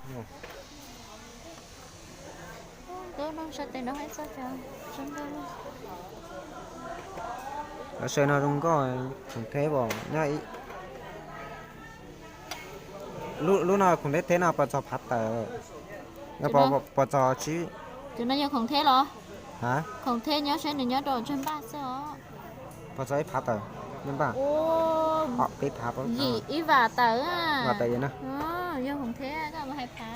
Ub, ntuj no sab tes no hais txog cov zoo nkauj. Lawv sawv no zoo nkauj, khoom theb pom nyob ib, lub no khoom theb theb no pos txog phav tawm, pos txog tsib. Tus no yog khoom theb los? Khoom theb nyob saib nws nyob rau tsag npaj xwb os. Pos txog ib phav tawm, npaj. Peb phav, yim ib vam tawm. Vam tawm na. Yog khoom theb koj mus hais phav.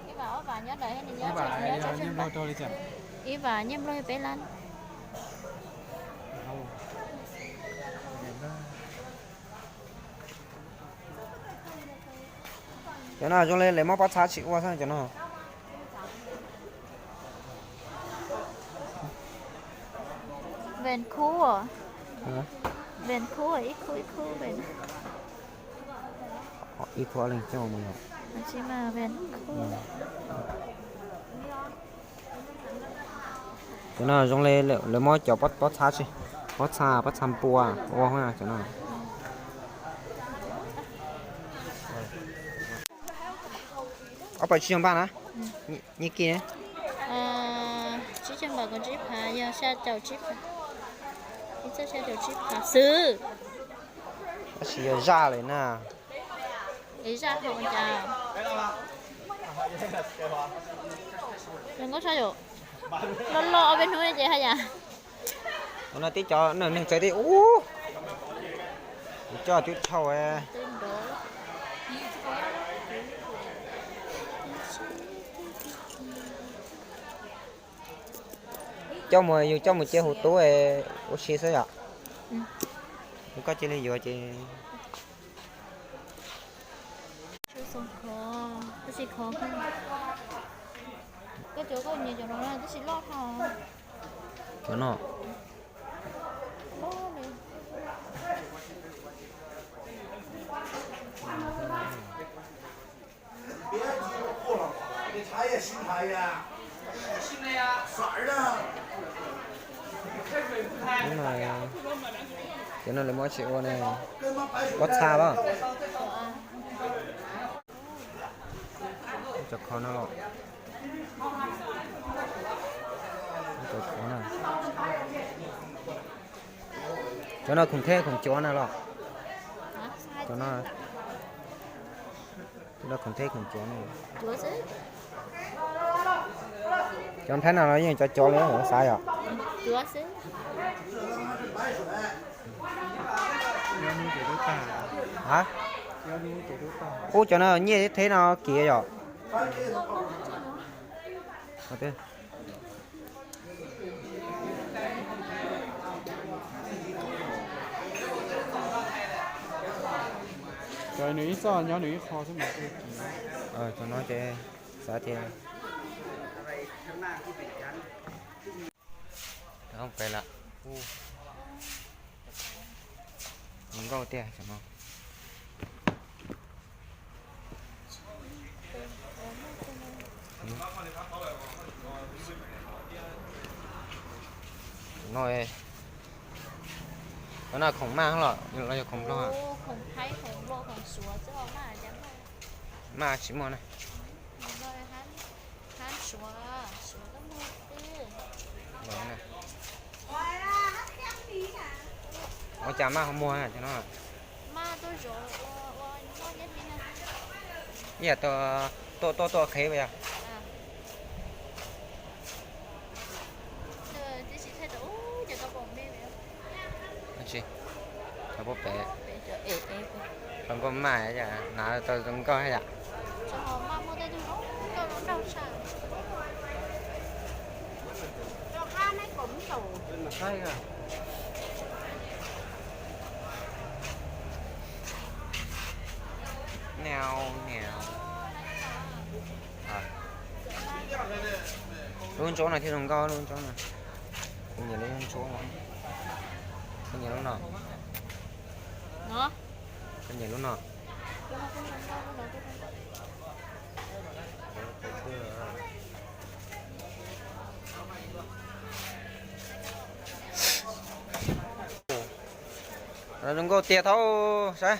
Ib vam ob vam nyob daws, nws nyob, ib vam nyiaj nplog peb lab. Cov no zoo li lawv muab pob txha tsis ua xwb cov no. Ven khub, ven khub ib khub ib khub ven. Ib khub ob leeg coj mus yom. Tsis mas ven khub. Cov no zoo li lawv muab cov pob txha tsis, pob txha, pob txha npua ua cov no. Ob phav tsib caug npaj na. Nyiaj kij ne? Tsib caug npaj kom tsib phav yog xya caum tsib phav. Ib txoj xya caum tsib phav xwb. Tab sis yog zaj lawm na. Es zaj hauv cas? Zoo nkauj tshaj yom. Loj loj ob peb hnub ces haj yam. Ua no tib cov neeg txawv tib ub. Coj twb tshau. Coj mus, yus coj mus cia hu tub ua si xwb yom. Koj cia li yuav ces. Koj cov koj nyiam cov no tab sis loj dhau. Cov no. Cov no lawv muab tsis ua ne, pob txha los. Cov kho no los. Cov kho no. Cov no khoom theb khoom cuav na los. Cov no, cov no khoom theb khoom cuav na. Cov nplhaib no los yeej cov cuav li xav yom. Ub, cov no nyiaj theb no kiv yom. Cov no ces xav tias pem lawm. Zoo nkauj tiag cov no. No, no khoom maj los los yog khoom nplog? Maj tsis muaj na. Ua cas maj ho muag no? Ib yam tuaj tuaj tuaj qhev yog. Tsis, cov pem, cov nkauj maj, hnav tau zoo nkauj yam. Neo neo. Lub ntsuab no thiaj zoo nkauj, lub ntsuab no. Kuv nyiam lub ntsuab no. Koj nyiam lub no? Koj nyiam lub no? Zoo nkauj tiag thaub saib.